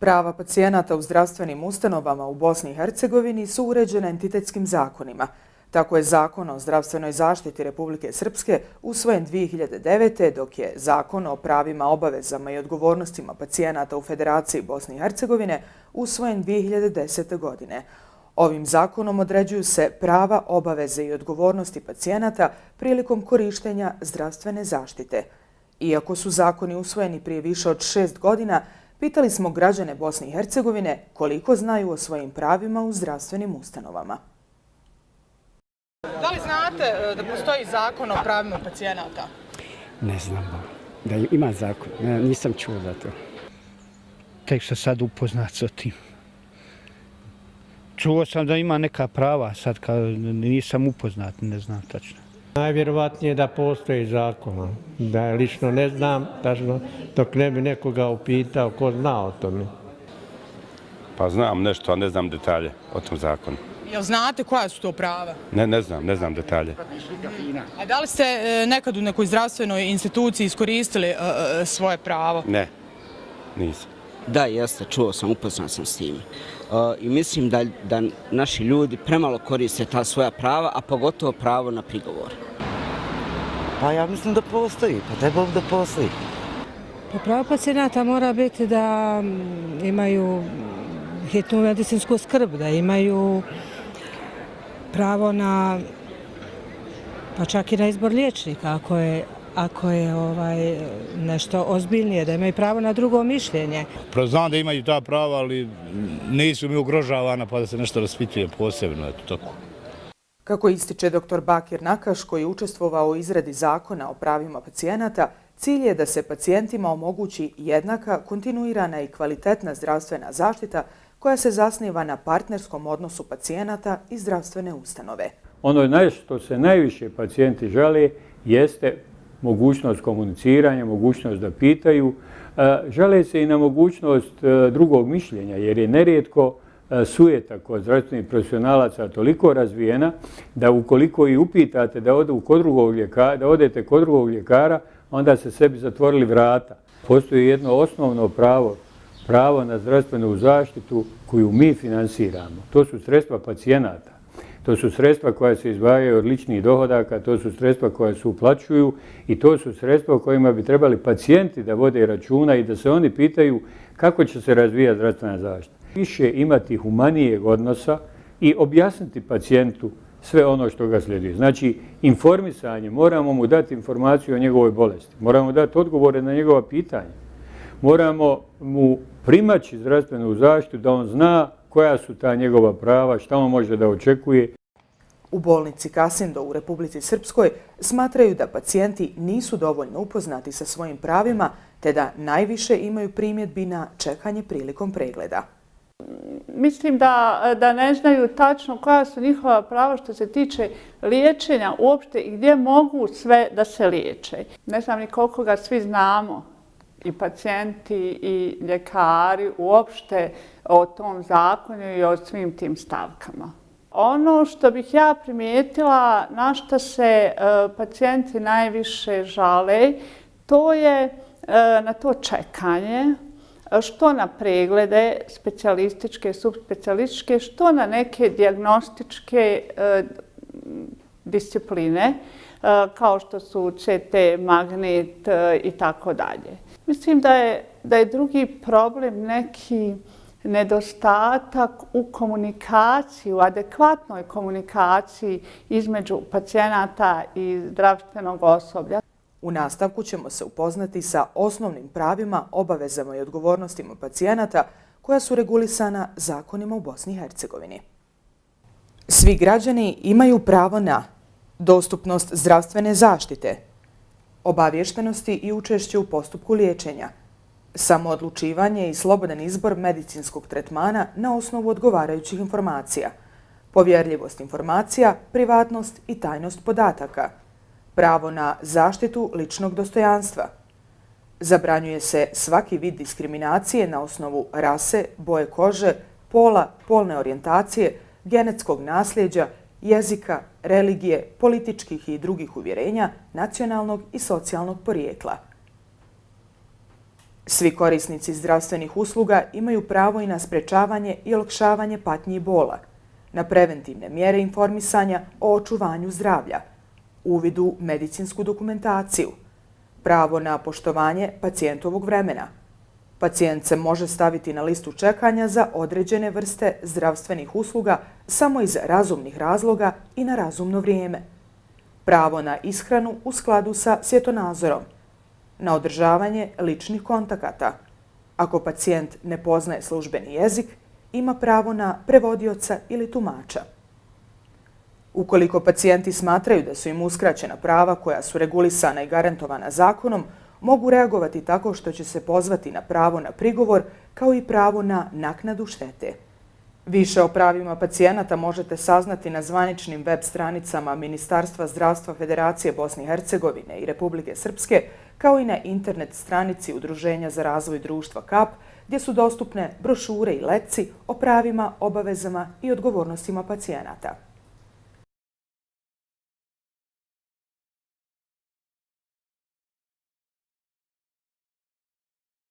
Prava pacijenata u zdravstvenim ustanovama u Bosni i Hercegovini su uređena entitetskim zakonima. Tako je Zakon o zdravstvenoj zaštiti Republike Srpske usvojen 2009. dok je Zakon o pravima, obavezama i odgovornostima pacijenata u Federaciji Bosne i Hercegovine usvojen 2010. godine. Ovim zakonom određuju se prava, obaveze i odgovornosti pacijenata prilikom korištenja zdravstvene zaštite. Iako su zakoni usvojeni prije više od 6 godina, pitali smo građane Bosne i Hercegovine koliko znaju o svojim pravima u zdravstvenim ustanovama. Da li znate da postoji zakon o pravima pacijenata? Ne znam da ima zakon, nisam čuo za to. Tek sam sad upoznat sa tim. Čuo sam da ima neka prava, sad kad nisam upoznat, ne znam tačno. Najvjerovatnije da postoji zakon, da lično ne znam, tačno, dok ne bi nekoga upitao ko zna o tome. Pa znam nešto, a ne znam detalje o tom zakonu. Jel znate koja su to prava? Ne znam detalje. A da li ste nekad u nekoj zdravstvenoj instituciji iskoristili svoje pravo? Ne, nisam. Da, jeste, čuo sam, upoznat sam s tim. I mislim da naši ljudi premalo koriste ta svoja prava, a pogotovo pravo na prigovor. Pa ja mislim da postoji, pa treba da postoji. Pa pravo pacijenata mora biti da imaju hitnu medicinsku skrb, da imaju pravo na, pa čak i na izbor liječnika, ako je nešto ozbiljnije, da imaju pravo na drugo mišljenje. Znam da imaju ta prava, ali nisu mi ugrožavana pa da se nešto raspituje posebno. Tako. Kako ističe dr. Bakir Nakaš, koji je učestvovao u izradi zakona o pravima pacijenata, cilj je da se pacijentima omogući jednaka, kontinuirana i kvalitetna zdravstvena zaštita koja se zasniva na partnerskom odnosu pacijenata i zdravstvene ustanove. Ono što se najviše pacijenti žele jeste mogućnost komuniciranja, mogućnost da pitaju. Žele se i na mogućnost drugog mišljenja, jer je nerijetko sujeta kod zdravstvenih profesionalaca toliko razvijena da ukoliko i upitate da odete kod drugog ljekara, onda se sebi zatvorili vrata. Postoji jedno osnovno pravo na zdravstvenu zaštitu koju mi finansiramo. To su sredstva pacijenata. To su sredstva koja se izdvajaju od ličnih dohodaka, to su sredstva koja se uplaćuju i to su sredstva o kojima bi trebali pacijenti da vode računa i da se oni pitaju kako će se razvijati zdravstvena zaštita. Više imati humanijeg odnosa i objasniti pacijentu sve ono što ga slijedi. Znači, informisanje, moramo mu dati informaciju o njegovoj bolesti, moramo dati odgovore na njegova pitanja, moramo mu primaći zdravstvenu zaštitu da on zna koja su ta njegova prava, šta on može da očekuje. U bolnici Kasindo u Republici Srpskoj smatraju da pacijenti nisu dovoljno upoznati sa svojim pravima, te da najviše imaju primjedbi na čekanje prilikom pregleda. Mislim da ne znaju tačno koja su njihova prava što se tiče liječenja uopšte i gdje mogu sve da se liječe. Ne znam ni koliko ga svi znamo, i pacijenti i ljekari uopšte o tom zakonu i o svim tim stavkama. Ono što bih ja primijetila, na što se pacijenti najviše žale, to je na to čekanje, što na preglede specijalističke, subspecijalističke, što na neke dijagnostičke discipline, kao što su CT, magnet i tako dalje. Mislim da je drugi problem neki nedostatak u komunikaciji, u adekvatnoj komunikaciji između pacijenata i zdravstvenog osoblja. U nastavku ćemo se upoznati sa osnovnim pravima, obavezama i odgovornostima pacijenata koja su regulisana zakonima u Bosni i Hercegovini. Svi građani imaju pravo na dostupnost zdravstvene zaštite, obaviještenosti i učešće u postupku liječenja, samoodlučivanje i slobodan izbor medicinskog tretmana na osnovu odgovarajućih informacija, povjerljivost informacija, privatnost i tajnost podataka, pravo na zaštitu ličnog dostojanstva. Zabranjuje se svaki vid diskriminacije na osnovu rase, boje kože, pola, polne orijentacije, genetskog nasljeđa, jezika, religije, političkih i drugih uvjerenja, nacionalnog i socijalnog porijekla. Svi korisnici zdravstvenih usluga imaju pravo i na sprečavanje i olakšavanje patnji i bola, na preventivne mjere informisanja o očuvanju zdravlja, uvid u medicinsku dokumentaciju, pravo na poštovanje pacijentovog vremena. Pacijent se može staviti na listu čekanja za određene vrste zdravstvenih usluga samo iz razumnih razloga i na razumno vrijeme. Pravo na ishranu u skladu sa svjetonazorom, na održavanje ličnih kontakata. Ako pacijent ne poznaje službeni jezik, ima pravo na prevodioca ili tumača. Ukoliko pacijenti smatraju da su im uskraćena prava koja su regulisana i garantovana zakonom, mogu reagovati tako što će se pozvati na pravo na prigovor kao i pravo na naknadu štete. Više o pravima pacijenata možete saznati na zvaničnim web stranicama Ministarstva zdravstva Federacije Bosne i Hercegovine i Republike Srpske, kao i na internet stranici Udruženja za razvoj društva KAP, gdje su dostupne brošure i letci o pravima, obavezama i odgovornostima pacijenata.